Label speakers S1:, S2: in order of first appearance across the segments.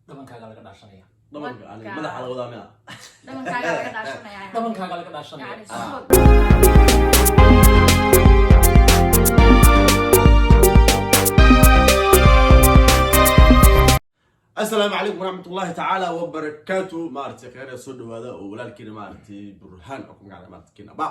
S1: Dhabankaaga laga dhaashanaya.
S2: Dhabanka ani madaxa la wadaa miya?
S3: Dhabankaaga laga dhaashanaya.
S1: Dhabankaaga laga dhaashanaya.
S3: Yani subag.
S2: Asalaamu calaykum waraxmat ullahi tacaala wabarakaatu. Maaragtay, kheyr soo dhawaada oo walaalkiina, maaragtay, Burhaan oo ku magaca, maaragtay, Kiin Aba.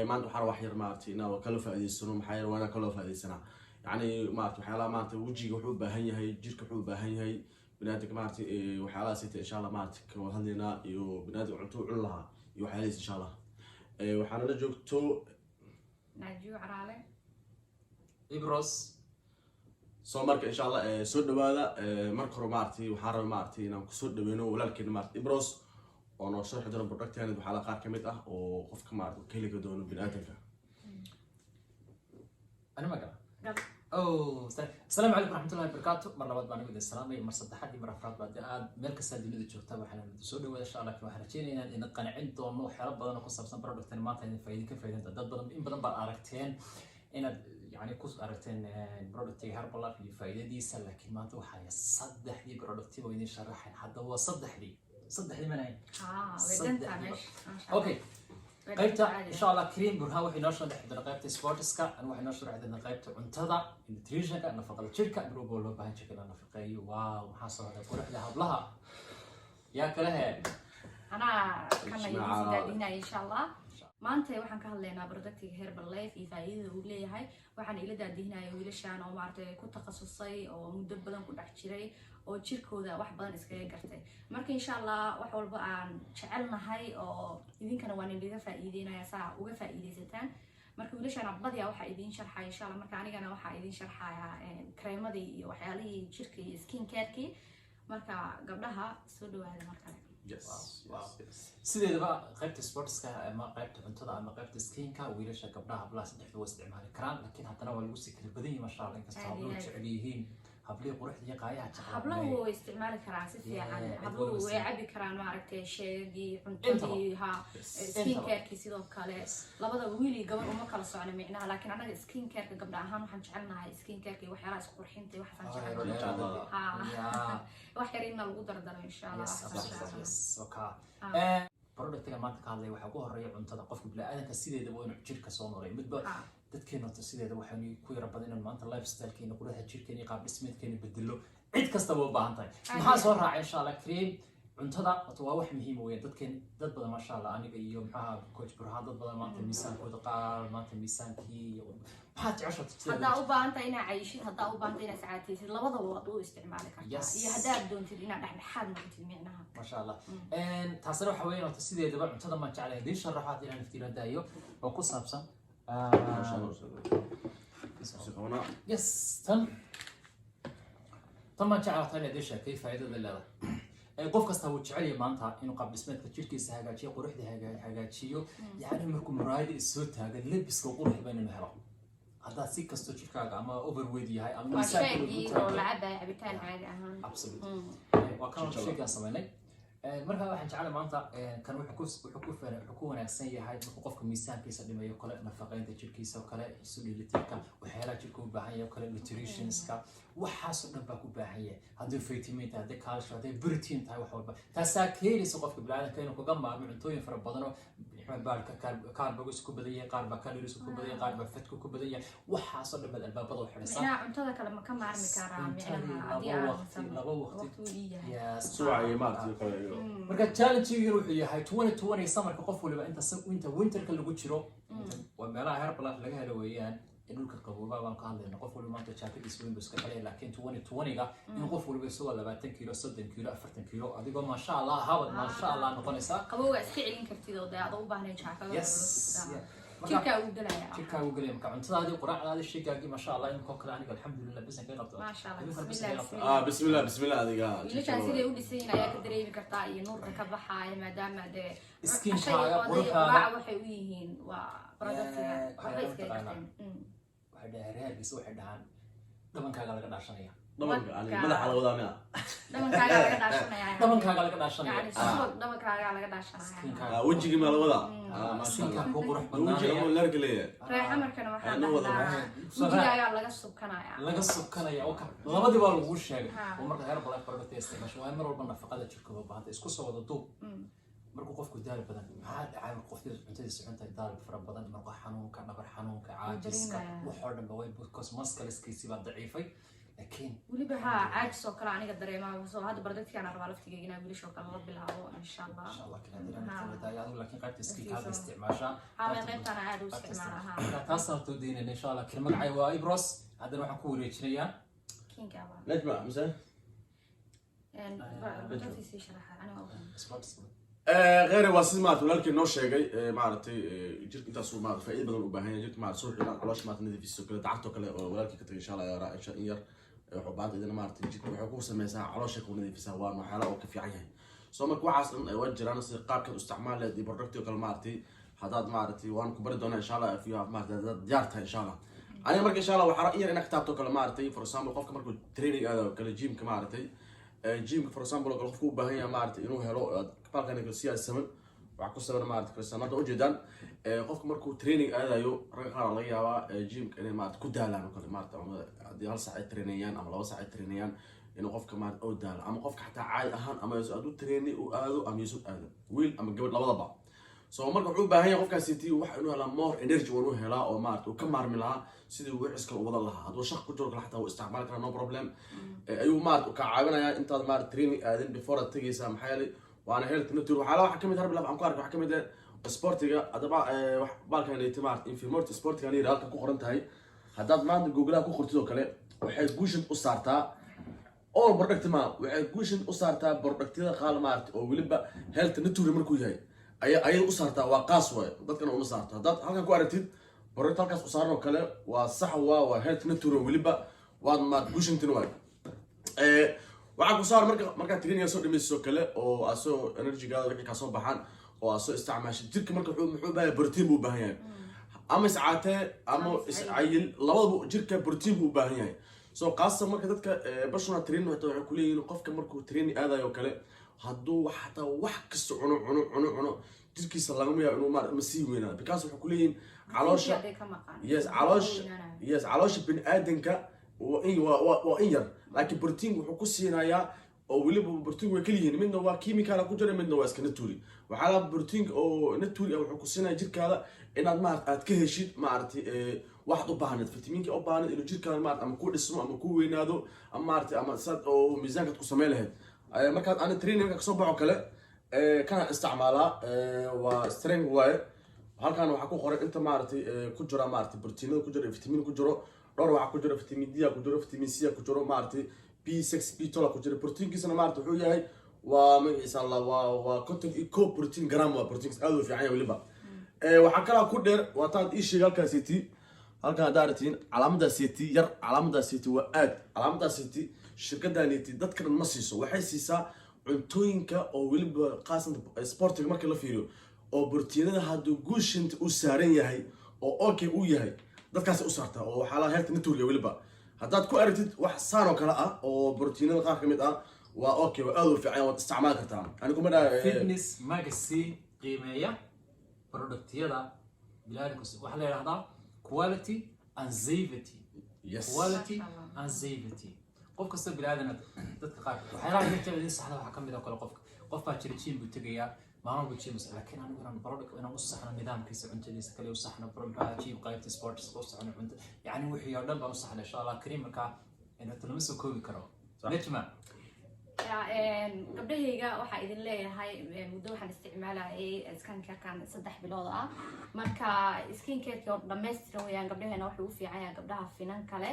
S2: Maanta waxaan wax yar, maaragtay, inaan kala faa'iidaysano. Maxaa yeelay waana kala faa'iidaysanaa, yacni, maaragtay, waxyaalaha maaragtay wejiga wuxuu u baahan yahay, jirka wuxuu u baahan yahay, biniaadamka, maaragtay, waxyaalahaas inta insha Allah, maaragtay, ka wada hadlaynaa iyo biniaadamka cunto u cuni lahaa iyo waxyaalahiis insha Allah. Waxaana la joogto
S3: Naajiyo Caraale.
S1: Ibros.
S2: Soo marka insha Allah, soo dhawaada. Marka hore, maaragtay, waxaan rabay, maaragtay, inaan kusoo dhaweyno walaalkeena, maaragtay, Ibros, oo noo sharxi doono productkan waxyaalaha qaar kamid ah oo qofka, maaragtay, ka heli doono biniaadamka.
S1: Ani ma gala?
S3: Gal.
S1: Oh, asalaamu calaykum waraxmatullahi wabarakaatu. Mar labaad baan idin salaamay, mar saddexaad iyo mar afraad baa aad meel kasta dunida joogta. Waxaan idin soo dhawaada insha Allah. Waxaan rajeynayaa inaan idin qancin doono waxyaalo badan oo ku saabsan productan maanta idin faa'iido ka faa'iidan. Dad badan, in badan baad aragteen inaad yani ku aragteen productiga Herbalife iyo faa'iidadiisa, laakiin maanta waxaa saddexdii productiba idin sharaxayn. Hadda waa saddexdii manahayn.
S3: Haa, way dhantaa meesha. Masha Allah.
S1: Okay.
S3: Way
S1: Qaybta
S3: dhantaa caadi.
S1: Insha Allah Kareem Burhaan waxay noo soo dhex doonaa qaybta sportska, anigu waxay noo soo dhex doonaa qaybta cuntada, nutritionka, nafaqada jirka, marwalba loo baahan jirka la nafaqeeyo. Wow, maxaa soo haray? Quruxda hablaha yaa kale he?
S3: Anaa kana idin sii
S2: Ismaaciil.
S3: daadinaya insha Allah. Maanta waxaan ka hadlaynaa productiga Herbalife iyo faa'iidada uu leeyahay. Waxaan ila daadihinaya wiilashan oo, maaragtay, ku takhasusay oo muddo badan ku dhex jiray oo jirkooda wax badan iskaga gartay. Marka insha Allah wax walba aan jecelnahay oo idinkana waan idinga faa'iideynaya saa uga faa'iidaysataan. Marka wiilashan badiyaa waxaa idiin sharxaya insha Allah. Marka anigana waxaa idiin sharxaya kareemadii iyo waxyaalihii jirka iyo skin carekii. Marka gabdhaha soo dhawaada mar kale.
S2: Yes.
S1: Sideedaba qaybta sportska ama qaybta cuntada ama qaybta skinka, wiilasha, gabdhaha, hablaha saddexda waa isticmaali karaan, laakiin haddana waa lagu sii kala badan yahay, masha Allah, inkastoo
S3: Aad iyo
S1: habluhu
S3: aad.
S1: jecel yihiin, hablihii quruxda iyo qaayaha jecel.
S3: Habluhu way isticmaali karaan si fiican.
S1: Yeah, cid
S3: Habluhu
S1: walba
S3: way cabi karaan, maaragtay, sheegii,
S1: Intaba.
S3: cuntadii ha, skin
S1: Intaba.
S3: carekii sidoo kale. Labada wiil iyo gabar uma kala socno micnaha, laakiin anaga skin careka gabdha ahaan waxaan jecelnahay skin careka iyo waxyaalaha isqurxinta iyo waxaasaan jecelnahay. Ha. Wax yar inna lagu dardaro insha Allah.
S1: Yes.
S3: Waxaasaan jecelnahay.
S1: Yes, okay. Productiga maanta ka hadlaya waxaa ugu horeeya cuntada. Qofka bini'aadanka sideedaba waa inuu jirka soo noolay midba. Dadkeena horta sideeda waxaynu ku yara badan inaan maanta lifestylekeena, quruxda jirkeena iyo qaab dhismeedkeena bedelo. Cid kastaba u baahan tahay. Maxaa soo raacay insha Allah cream? Cuntada horta waa wax muhiim weeyaan. Dadkeen, dad badan, masha Allah, aniga iyo maxaha coach Burhaan, dad badan maanta miisaankooda qaar maanta miisaankii iyo maxaad jecesha sideeda?
S3: Haddaa u baahan tahay inaad cayishid, haddaa u baahan tahay inaad iscaataysid, labadaba waad u isticmaali kartaa. Iyo haddaad doontid inaad dhexdhexaad noqotid micnaha.
S1: Masha Allah. Taasina waxa weeyaan horta sideedaba cuntada maan jeclahay idiin sharaxo hadda inaan iftiila daayo oo ku saabsan
S2: Masha Allah. Si qabanaa.
S1: Yes, tan baan jeclaa tan idiin sheekay faa'iidada leedahay. Qof kasta wuu jecel yahay maanta inuu qaab dhismeedka jirkiisa hagaajiyo, quruxda hagaajiyo, yacni markuu muraayada is soo taagan, lebiska quruxda inuu helo. Haddaad si kastoo jirkaaga ama overweight yahay ama
S3: Waa
S1: miisaanka lagu
S3: shaygii oo
S1: talagalay.
S3: la cabayo, cabitaan caadi ahaan.
S1: Absolutely. Waa kan shaygaan samaynay. Marka waxaan jeclahay maanta, kan wuxuu ku wanaagsan yahay markuu qofka miisaankiisa dhimayo kale, nafaqeynta jirkiisa oo kale, isu dheelitirka waxyaalaha jirka u baahan yahay oo kale, nutritionska, waxaasoo dhan baa ku baahan yahay. Haddii vitamin tahay, haddii calcium, haddii protein tahay, wax walba taasaa keenaysa qofka biniaadamka inuu kaga maarmo cuntooyin fara badan oo baalka carbs ku badan yahay, qaar baa calories ku badan yahay, qaar baa fatku ku badan yahay. Waxaasoo dhan baad albaabada u xidhaysaa.
S3: Micnaha cuntada kale ma ka maarmi karaa?
S1: Cuntadii
S3: Micnaha haddii
S1: laba
S3: aan
S1: waqti, laba waqti.
S3: Waqti uu ii yahay.
S1: Yes.
S2: Subax iyo maaragtay kale iyo
S1: Marka challenge-giina wuxuu yahay 2020 summerka qof waliba inta winterka lagu jiro, waa meelaha Herbalife laga helo weeyaan, in dhulka qaboobaa baan ka hadlayna. Qof waliba maanta jaakadiisa weyn buu iska xidhay, laakiin 2020-ga in qof waliba isagoo 20 kiilo, 30 kiilo, 40 kiilo, adigoo maasha Allah habad, maasha Allah noqonaysaa.
S3: Qabowga iska celin kartid oo dee aad u baahnayn jaakado.
S1: Yes, yeah. Marka
S3: Jirkaa uu gelaya.
S1: Jirkaagu gelaya. Marka cuntadaadii, quraacdaadii, shaygaagii, maasha Allah, inkoo kale aniga alxamdulilah bisan kaga qabto.
S3: Maasha Allah.
S1: Idinkana bisan
S3: Bismillah.
S1: kaga qabto.
S3: Bismillah.
S2: Ah, bismillah, bismillah adiga.
S3: Wiilashaan siday u dhisan yihiin ayaa ka dareemi kartaa iyo nuurka ka baxaaya, maadaama dee
S1: Skinkaaga,
S3: casho iyo
S1: quruxdaada.
S3: quraac waxay u yihiin waa productiga.
S1: Yeah,
S3: waxba
S1: waxay
S3: iskaga
S1: mataqaanaa.
S3: garteen.
S1: Waxay dhahaan reerkiisa, waxay dhahaan dhabankaaga laga dhaashanaya.
S2: Dhabanka ani madaxa la wadaa miya?
S3: Dhabankaagaa laga dhaashanaya.
S1: Dhabankaaga laga dhaashanaya.
S3: Yani subag dhabankaagaa laga dhaashanaya.
S1: Skinkaaga.
S2: Ah, wejigii maa la wadaa? Ah, maasha
S1: Skinkaa
S2: Allah.
S1: ku qurux
S2: Wejiga
S1: badnaanaya.
S2: ama larka leeyahay.
S3: Reexamarkana waxaa
S2: Ayna wada
S3: dhahdaa
S1: Soo
S3: wejigaagaa laga subkanaya.
S1: Laga subkanaya oo labadii baa lagu sheegay.
S3: Ha.
S1: Oo marka Herbalife product ay isticmaasho, waa in mar walba nafaqada jirka u baahanta isku soo wada duub. Markuu qofku daal badan, maxaa dhacay? Markuu qofka cuntadiisa cuntahay, daal fara badan, markuu xanuunka, dhabar xanuunka, caajiska,
S3: dareemaya.
S1: Waxoo dhan ba way, because muscleskiisii baa daciifay, laakiin
S3: Weliba haa, caajis oo kale aniga dareemaa. Soo hadda productkaan rabaa laftigeyga inaa wiilashoo kale la bilaabo, insha Allah.
S1: Insha Allah kala dareemi adigu, laakiin qaybta skinkaada isticmaashaa.
S3: Haa, qaybtaan aad u isticmaala, haa.
S1: Marka taasaan horta u daynayna, insha Allah. Kii magacay waa Ibros. Haddana waxaan ku wareejinayaa
S3: Kinka baa.
S2: Najma mise?
S3: Productiisii sharaxa aniga ogan.
S2: Kheyre, waa sida maarata walaalkii noo sheegay. Maaragtay, jirka intaasuu maarata faa'iido badan u baahan yahay jirka, maarata suuxi inaad caloosha maarata nadiifiso kale, dacagtoo kale oo walaalkii ka tagay, insha Allah yaraa insha in yar. Wuxuu baahanta idina maarata jirka waxay ku sameysaa, caloosha ku nadiifisaa, waa waxyaala oo ka fiican yahay. So marka waxaas dhan waa jiraan sida qaabkaad u isticmaali lahayd iyo productio kale maaragtay haddaad maaragtay waan ku bari doonaa, insha Allah, if you have maarata haddaad diyaar tahay, insha Allah. Aniga marka, insha Allah, waxaa in yar inaad kitaabto kale maaragtay, for example, qofka markuu training aado kale, gymka maaragtay, gymka, for example oo kale, qofku u baahan yahay maaragtay inuu helo balkan CR7 waxaa ku sawiran maaragtay Cristiano hadda ujeedaan. Qofka markuu training aadayo, ragga qaar laga yaabaa gymka inay maaragtay ku daalaan oo kale, maaragtay ama haddii 1 saac ay trainayaan ama 2 saac ay trainayaan, inuu qofka maaragtay oo daalo, ama qofka xataa caadi ahaan ama hadduu training uu aado ama yuusan aado, wiil ama gabadh labadaba. So marka wuxuu u baahan yahay qofkaasi wax inuu helaa more energy, waa inuu helaa oo maarata uu ka maarmi lahaa sidii uu wixis kale u wadan lahaa. Hadduu shaq ku jiro kale xataa wuu isticmaali karaa, no problem. Ayuu maarata ka caawinayaa intaad maarata training aadin before aad tegaysaa, maxaa yeelay waana health nature. Waxyaalaha waxaa kamid Herbalife aan ku arkay waxaa kamid ah sportiga. Haddaba baalkan maarata infirmorty sportiga yidhi halkan ku qoran tahay, haddaad maanta googlaha ku qortid oo kale, waxay guushan u saartaa all product ma waxay guushan u saartaa productyada qaal maarata oo weliba health nature markuu yahay ayay u saartaa. Waa qaas waay, dadkana uma saarto. Haddaad halkan ku aragtid product halkaas u saaran oo kale, waa sax, waa health nature, weliba waad maad guushantin waay. Waxaa ku saar marka markaad training soo dhamayso kale oo aad soo energygaada wixii kasoo baxaan oo aad soo isticmaashid jirka, marka muxuu u baahan yahay? Protein buu u baahan yahay, ama iscaatee ama iscayil, labadaba jirka protein buu u baahan yahay. So qaasatan marka dadka personal training waxay kuleeyihiin qofka markuu training aadayo kale, hadduu wax xataa wax kasta cuno cuno cuno cuno, jirkiisa lagama yaabo inuu ma sii weynaado, because waxay kuleeyihiin caloosha
S3: Hadday ka maqan.
S2: Yes, caloosha, yes, caloosha bini aadanka waa in yar, laakiin proteinka wuxuu ku siinayaa oo weliba proteinka way kala yihiin, midna waa chemical ku jira, midna waa iska natural. Waxaa la proteinka oo natural ah wuxuu ku siinaya jirkaada inaad maarata aad ka heshid maaragtay waxaad u baahneed, fitamiinka u baahneed, inuu jirkaada maarata ama ku dhismo ama ku weynaado ama maarata ama saad oo miisaankaad ku samayn lahayd. Markaad ani training kasoo baxo kale, kana isticmaalaa, waa strength waaye. Halkan waxaa ku qoran inta maaragtay ku jira maaragtay proteinada ku jira, vitamin ku jiro dhowr, waxaa ku jira vitamin D ku jiro, vitamin C ku jiro, maaragtay B6, B12 ku jiro. Proteinkiisana maaragtay wuxuu yahay, waa magaciisa alla, waa 51 protein gram, waa proteinkiis aad u fiican yahay. Weliba waxaa kalaa ku dheer, waa taad ii sheegay halkaasiti, halkan haddaa aragtiin calaamadaasiti yar, calaamadaasiti waa aad calaamadaasiti shirkadaaniti dadka dhan ma siiso, waxay siisaa cuntooyinka oo weliba qaasanta sportiga marka la fiiriyo oo borotiinada hadduu guushinta u saaran yahay oo okay uu yahay, dadkaasi u saartaa oo waxaa la health network. Weliba haddaad ku aragtid wax saan oo kale ah oo borotiinada qaar ka mid ah, waa okay, waa aad u fiican, waad isticmaali kartaa. Ani kuma dhaha.
S1: Fitness Magazine qiimeeya productyada bilaadinka waxaa la yidhahdaa quality and safety. Quality and safety. Qof kasta bilaadana, dadka qaar waxyaalaha idin jecel idin saxda waxaa kamid ah kale, qofka qof baa jira gym buu tegayaa maalin walba gym, laakiin anigu inaan product inaan u saxno, nidaamkiisa cuntadiisa kale u saxno, muxuu gym qaybta sports u saxno, cunto, yacni wixii oo dhan baan u saxnay, insha Allah kariim. Markaa inta lama soo koobi karo, Nejma.
S3: Gabdhahayga waxaa idin leeyahay, muddo waxaan isticmaalayay skincarekan 3 bilood ah. Marka skincareki oo dhammaystiran weeyaan. Gabdhaheena wuxuu u fiican yahay gabdhaha finan kale,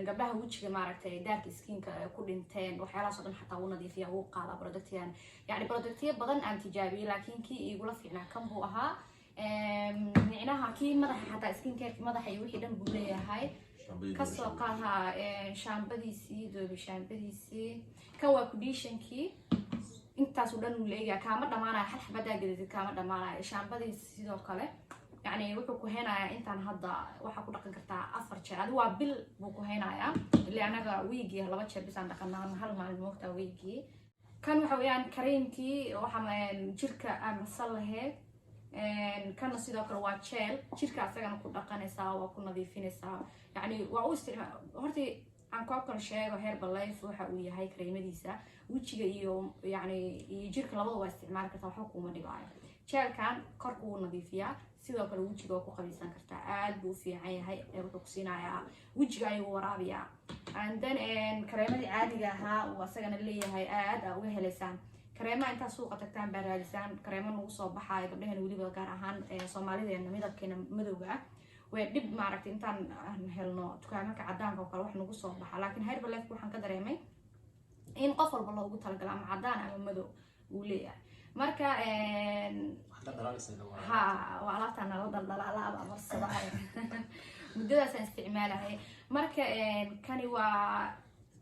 S3: gabdhaha wejiga maaragtay daarka skinka ku dhinteen, waxyaalahaas oo dhan xataa wuu nadiifiya, wuu qaadaa productyan. Yani productyo badan aan tijaabiyey, laakiin kii igula fiicnaa kan buu ahaa. Micnaha kii madaxa xataa, skincareki madaxa iyo wixii dhan buu leeyahay. Kasoo qaadha shaambadiisii, doobi shaambadiisii, kan waa conditionkii, intaasuu dhan uu leeyahay, kaama dhamaanayo. Hal xabadaa gadatid kaama dhamaanayo. Shaambadiisi sidoo kale. Yacni wuxuu ku haynayaa intaan hadda waxaa ku dhaqan kartaa 4 jeer. Adi waa bil buu ku haynayaa, ilaa anaga wiigii 2 jeer bisaan dhaqanaa ama hal maalin moogtaa wiigii. Kan waxa weeyaan kareemkii waxa jirka aan marsan lahayd. Kana sidoo kale waa gel, jirka asagana ku dhaqanaysaa, waa ku nadiifinaysaa. Yacni waa u isticmaal. Horta aan koo kale sheego, Herbalife waxa uu yahay kareemadiisa wejiga iyo yacni iyo jirka labada waa isticmaali kartaa, waxba kuuma dhibaayo. Gelkan korka wuu nadiifiyaa, sidoo kale wejiga waa ku qabaysan kartaa. Aad buu u fiican yahay. Wuxuu ku siinayaa, wejiga ayuu waraabiyaa. And then kareemadii caadiga ahaa uu asagana leeyahay, aad aa uga helaysaan. Kareemaha intaad suuqa tagtaan baa raadisaan, kareemo nagu soo baxaayo. Gabdhaheen weliba gaar ahaan Soomaalideena midabkeena madowga ah way dhib maaragtay intaan aan helno dukaamaka cadaanka oo kale wax nagu soo baxa. Laakiin Herbalife waxaan ka dareemay in qof walba loogu talagalo, ama cadaan ama madow uu leeyahay. Marka
S1: Wax la dhalaalaysa waa
S3: ha, waa alaabtaan nala daldalaalaaba marsadahay, muddadaasaan isticmaalahaya. Marka kani waa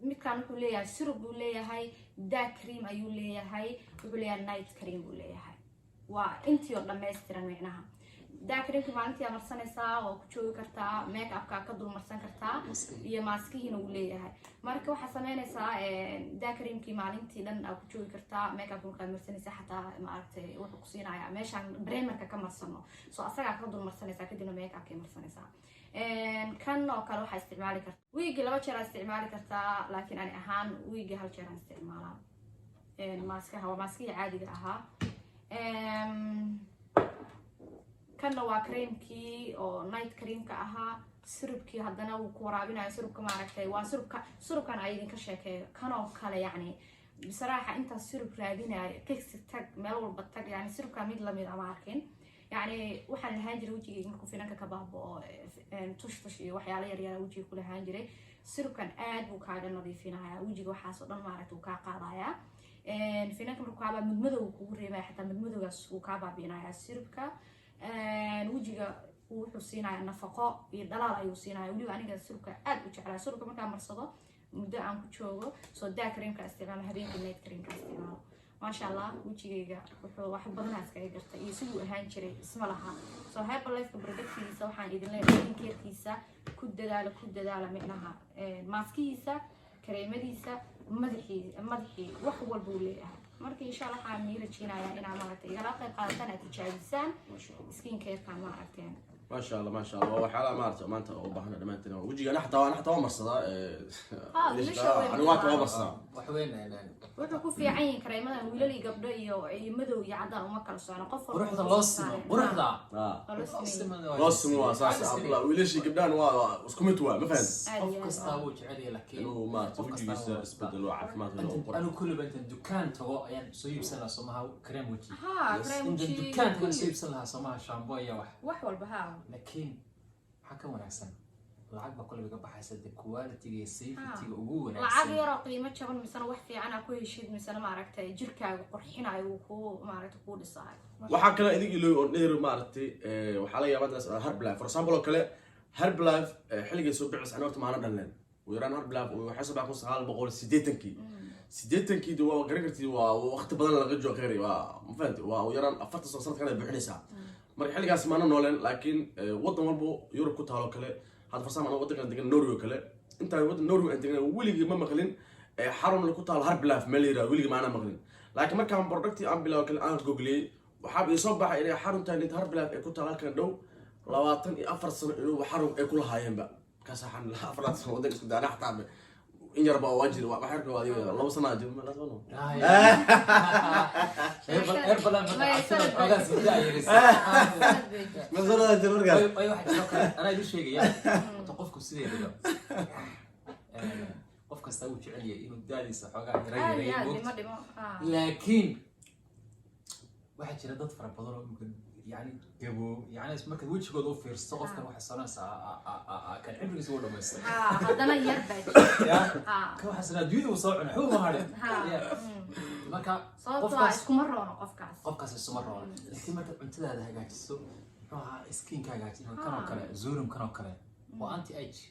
S3: midkan, wuxuu leeyahay syrup buu leeyahay, dark cream ayuu leeyahay, wuxuu leeyahay night cream buu leeyahay. Waa intii oo dhammaystiran. Micnaha dark creamki maalintii aa marsanaysaa, waa ku joogi kartaa, make upka ka dul marsan kartaa iyo maaskihiina uu leeyahay. Marka waxaa sameynaysaa, dark creamkii maalintii dhan aa ku joogi kartaa, make upka markaad marsanaysaa xataa maaragtay wuxuu ku siinayaa meeshaan primerka ka marsano, so asagaa ka dul marsanaysaa, kadibna make upkay marsanaysaa. Kan oo kale waxaa isticmaali kartaa wiigii 2 jeer aa isticmaali kartaa, laakiin ani ahaan wiigii hal jeer aan isticmaalaa. Maaskaha waa maaskihii caadiga ahaa. Kanna waa creamkii oo night creamka ahaa, syrupkii haddana wuu ku waraabinayo. Syrupka maaragtay waa syrupka, syrupkan ay idinka sheekeeyo kanoo kale. Yacni bisaraaxa intaan syrup raadinayo, kigsi tag, meel walba tag, yani syrupka mid lamid ama arkin. Yacni waxaan lahaan jiray wejigayga markuu finanka ka baabao tush tush iyo waxyaalo yaryara wejiga ku lahaan jiray. Syrupkan aad buu kaaga nadiifinaya wejiga, waxaas oo dhan maaragta uu kaa qaadaya. Finanka markuu kaabaa madmadow kugu reebaya, xataa madmadowgaas wuu kaa baabiinaya syrupka. Wejiga wuxuu siinaya nafaqo iyo dhalaal ayuu siinaya. Weliba aniga syrupka aad u jeclaa. Syrupka markaan marsado muddo aan ku joogo, soo dark creamka isticmaalo, habeenkii night creamka isticmaalo, maasha Allah, wejigayga wuxuu wax badanaa iskaga gartay iyo siduu ahaan jiray isma laha. So Herbalifeka productigiisa waxaan idin leeyahay, skincarekiisa ku dadaala, ku dadaala. Micnaha maaskihiisa, kareemadiisa, madaxii madaxii, wax walba uu leeyahay. Marka insha Allah waxaan nii rajeynayaa inaa maaragtay igala qayb qaadataan, aad tijaabisaan skincareka maaragteen.
S2: Maasha Allah, maasha Allah. Waa waxyaalaha maarata maanta u baahana dhammaanteen. Wejiga ana xataa, ana xataa waa marsadaa.
S3: Ah, wiilasha way
S2: Anigu waa waa marsadaa.
S1: Wax weyn.
S3: Wuxuu ku fiican yihiin kareemadan wiilal iyo gabdho iyo madow iyo caddaan uma kala socno, qof walba
S1: Quruxda
S3: wuxuu
S1: loo
S3: soo
S1: simo
S3: saaray.
S1: quruxda.
S2: Ah.
S3: Waa loo simay.
S2: Loo simo, waa saas. Abdullah, wiilashii gabdhahan waa isku mid, waa ma fahanti?
S3: Aad
S1: Qof
S3: iyo aad.
S1: kastaa wuu jecel yahay, laakiin
S2: Inuu maarata
S1: qof kastaa
S2: wejigiisa isbedelo, caafimaad oo qurux.
S1: Anigu kulliba intaan dukaan tago ayaan soo iibsan lahaa somaha kareem weji.
S3: Ha, kareem
S1: Intaan
S3: weji.
S1: dukaan tago soo
S3: Kulli.
S1: iibsan lahaa somaha shampoo iyo wax.
S3: Wax walba, ha.
S1: Laakiin maxaa ka wanaagsan? Lacag baa kulliba ka baxaysa de, quality-ga iyo safety-ga ugu
S3: Lacag
S1: wanaagsan.
S3: yaroo qiimo jaban, misena wax fiican aa ku heshid, misena maaragtay jirkaaga qurxinayo, uu kuu maaragtay kuu dhisaayo.
S2: Waxaa kale idin ilooy oo dheer maaragtay, waxaa laga yaabaa intaas Herbalife, for example oo kale, Herbalife xilligay soo bixis ani horta maana dhalleen. Ugu yaraan Herbalife waxay soo baxay 1980-kii. 80-kii de waa garan kartid, waa waqti badan laga joogo kheyri, waa ma fahanti? Waa ugu yaraan 40 sano sanadkan ay buuxinaysaa. Marka xilligaas maana nooleen, laakiin wadan walbo Yurub ku taalo kale, hadda farsama anaga wadankan degan Norway oo kale, intaan wadan Norway aan degan weligii ma maqlin xarun ku taalo Herbalife meel la yirahdo, weligii maana maqlin. Laakiin markaan producti aan bilaabo kale aan googliyey, waxaa ii soo baxay inay xaruntan inta Herbalife ay ku taalo halkan dhow 24 sano inuu xarun ay ku lahaayeenba. Markaas waxaan 4 sano wadanka isku daana xataa in yarba waa jira, wax yarka waa adiga 2 sano jira ma la sano.
S1: Herbalife xoogaa sii daayirisa.
S3: Sanad bay jirtaa.
S2: Ma sanada jira markaas.
S1: Ay, waxa jiro kale anaa idin sheegaya. Horta qofku sideedaba qof kasta wuu jecel yahay inuu daadiisa xoogaa yara
S3: Aad iyo
S1: yareeyo,
S3: aad
S1: moogta.
S3: Dhimo dhimo, ah.
S1: Laakiin waxaa jira dad fara badan oo imika yani gabo, yani markaad wejigooda u fiirsato, qofkan waxay soonaysaa kan cimrigiisa uu dhamaystay.
S3: Ha, haddana yar baa jira.
S1: Ya.
S3: Ha.
S1: Kan waxaa sanaa adduunyada uu soo cunay xuu ma hadhin.
S3: Ha.
S1: Ya. Marka
S3: Sababtoo ah
S1: qofkaas
S3: iskuma roono qofkaas.
S1: Qofkaas isuma roona, laakiin markaad cuntadaada hagaajiso, muxuu ahaa, skinka hagaajiso, kan oo kale, serum kan oo kale waa anti age.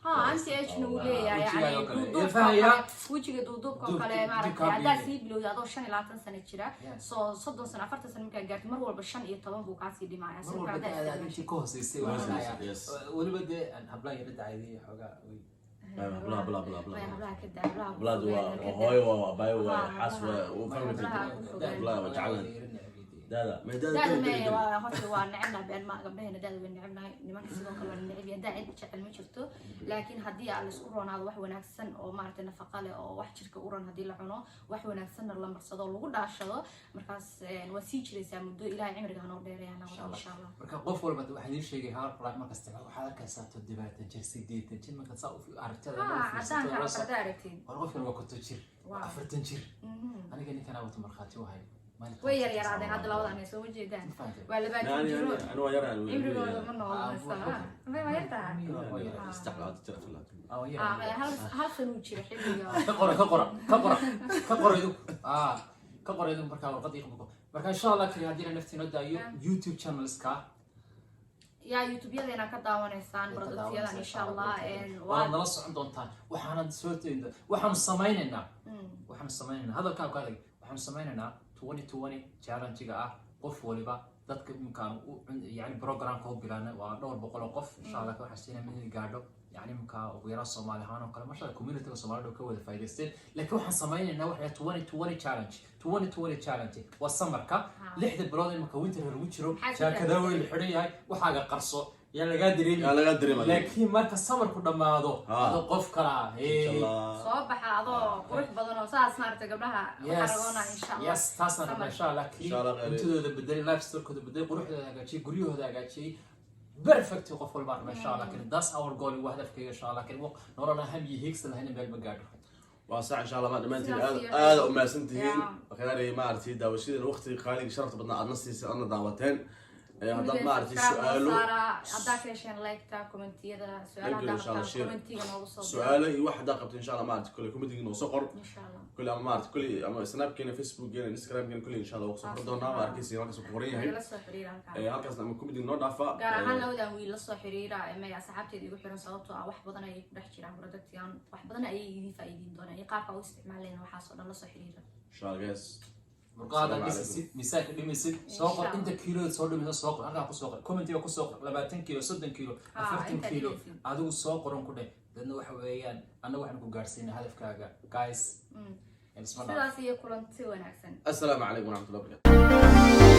S3: Ha, anti age na wuu leeyahay.
S1: Wejiga
S3: Yani
S1: oo kale.
S3: duuduubka oo
S1: Ilfaha.
S3: kale, wejiga duuduubka oo kale, maaragtay,
S1: Duubka
S3: haddaad
S1: biyo.
S3: sii bilowda adoo 25 sano jira, soo 30 sano, 40 sano markaa gaartid, mar walba 15 buu kaasii dhimaya.
S1: Mar
S3: Sidoo
S1: walba
S3: kale haddaad
S1: da'da
S3: isticmaasho.
S1: intii ka hooseysay waa
S2: Hooseysay,
S1: dhayaa.
S2: yes.
S1: Weliba dee aan hablaha yara dacaydiyay xoogaa
S2: Hablaha, bla bla bla.
S3: Maya, hablaha ka daa, hablaha ku
S2: Hablaha waa
S3: fogaada, ka daa.
S2: hooyo, waa abaayo, waa
S3: Hablaha,
S2: xaas, waa uu fahmi
S3: hablaha ku fogaada.
S2: Hablaha waa jeclaan. Daada ma daada.
S3: Daada
S2: Daada.
S3: me waa horta waa necebnahay, been ma, gabdhaheena daada way necebnahay, nimanka sidoo kale waa neceb yahay. Daa cid jecel ma jirto, laakiin haddii aan laisku roonaado, wax wanaagsan oo maaragtay nafaqa leh oo wax jirka u ran haddii la cuno, wax wanaagsanna la marsado oo lagu dhaashado, markaas waa sii jiraysaa muddo. Ilaahay cimriga hanoo dheereeya
S1: Insha
S3: insha
S1: Allah.
S3: Allah.
S1: Marka qof walba waxaan idiin sheegay Herbalife marka isticmaal, waxaad arkaysaa 70 jir, 80 jir, markaad saa u aragtida
S3: Ha,
S1: u fiirsato,
S3: cadaanka
S1: la soo-
S3: haddaa aragtid.
S1: War qofkan waa 50 jir, waa 40 jir. Aniga ninkan wato markhaati u hay. Maalinta
S3: Way yar yaraadeen hadda labadan, ay soo jeedaan.
S1: Ma fahantay?
S3: Waa 20
S2: yani
S3: jiro.
S2: Ani waa yaraan.
S3: Cimrigooda ma nool. May, waa yartahay.
S1: Waa yar.
S2: 23 jir, 24.
S1: Ah, waa yar.
S3: Ah, maya, hal san uu jira xilliga.
S1: Ka qora, ka qora, ka qora, ka qora idinku. Ah, ka qora idinku. Markaa warqad ii qabuko. Marka insha Allah kali haddii naftii noo daayo, YouTube channelska
S3: Yaa YouTube-yadeena ka daawanaysaan productyadan insha Allah.
S1: Waad nala socon doontaan. Waxaanad soo teegin, waxaanu samaynaynaa, waxaanu samaynaynaa hadalkaa ku adag, waxaanu samaynaynaa 2020 challenge-ga ah. Qof waliba dadka imkaan yani programka u bilaanay waa dhowr boqol oo qof insha Allah. Waxaan siinaa mid gaadho, yani imka ugu yaraan Soomaali ahaan oo kale, masha Allah, community-ga Soomaalida oo ka wada faa'iidaysteen. Laakiin waxaan samaynaynaa waxa la 2020 challenge. 2020 challenge waa samarka 6da bilood imika winter lagu jiro.
S3: Maxaa ku
S1: Jaakada weyn la xidhan yahay, waxaaga qarso, yaa lagaa dareemi.
S2: Yaa lagaa dareemaya.
S1: Laakiin marka samarku dhammaado, adoo qof kala ah, hey.
S2: Insha Allah.
S3: Soo baxa adoo qurux badan oo saas maaragtay gabdhaha xaragoona insha Allah.
S1: Yes, taasaan rabnaa insha Allah.
S2: Insha Allah, khayr.
S1: Cuntadooda bedelay, lifestyle-kooda bedelay, quruxdooda hagaajiyay, guryahooda hagaajiyay, perfect qof walba rabna insha Allah. Kani that's our goal, waa hadafkayga insha Allah. Kani nolol ham iyo hiigsan lahayn meel ma gaadho.
S2: Waa sax, insha Allah. Ma dhammaantiin
S3: Sidaas
S2: aad
S3: iyo-
S2: aad u mahadsantihiin. Khayr, maaragtay, daawashadeena waqtiga qaaliga sharafta badnaa aadna siisay, aadna daawateen. Haddaad maaragtay su-aalo
S3: Haddaa ka hesheen like-ta, commentiyada, su-aalaha
S2: Like,
S3: haddaa
S2: insha Allah,
S3: qabtaan,
S2: share.
S3: commentiga noogu soo dira.
S2: Su-aalo iyo wax haddaa qabto insha Allah, maaragtay, kule commentiga noo soo qor.
S3: Insha Allah.
S2: Kule ama maaragtay kule ama Snapkeena, Facebookgeena, Instagramkeena, kule insha Allah waa kusoo qori doonaa. Waa arkaysa halkaas ku qoran yahay.
S3: Nagala soo xiriira halkaa.
S2: Halkaasna ama commentiga noo dhaafa.
S3: Gaar ahaan labadan wiil la soo xiriira may asxaabteeda igu xiran, sababtoo ah wax badan ayay ku dhex jiraan productigan, wax badan ayay idin faa'iideyn doonaan iyo qaabka u isticmaaleen, waxaas oo dhan la soo xiriira.
S2: Insha Allah, guys.
S1: Murqaada
S2: Assalaamu
S1: dhisisid, miisaanka dhimaysid, soo qor.
S3: Insha
S1: Inta kiilooda soo dhimaysa soo qor halkaa, kusoo qor commentiga, kusoo qor 20 kiilo, 30 kiilo, 40
S3: inta
S1: kiilo.
S3: dhimaysid.
S1: Adigu soo qoran ku dheh, dadna waxa weeyaan annaga waxaan ku gaarsiinaa hadafkaaga, guys. Isma dhaaf.
S3: Sidaas iyo kulanti wanaagsan.
S2: Assalaamu calaykum waraxmatullahi wabarakatu.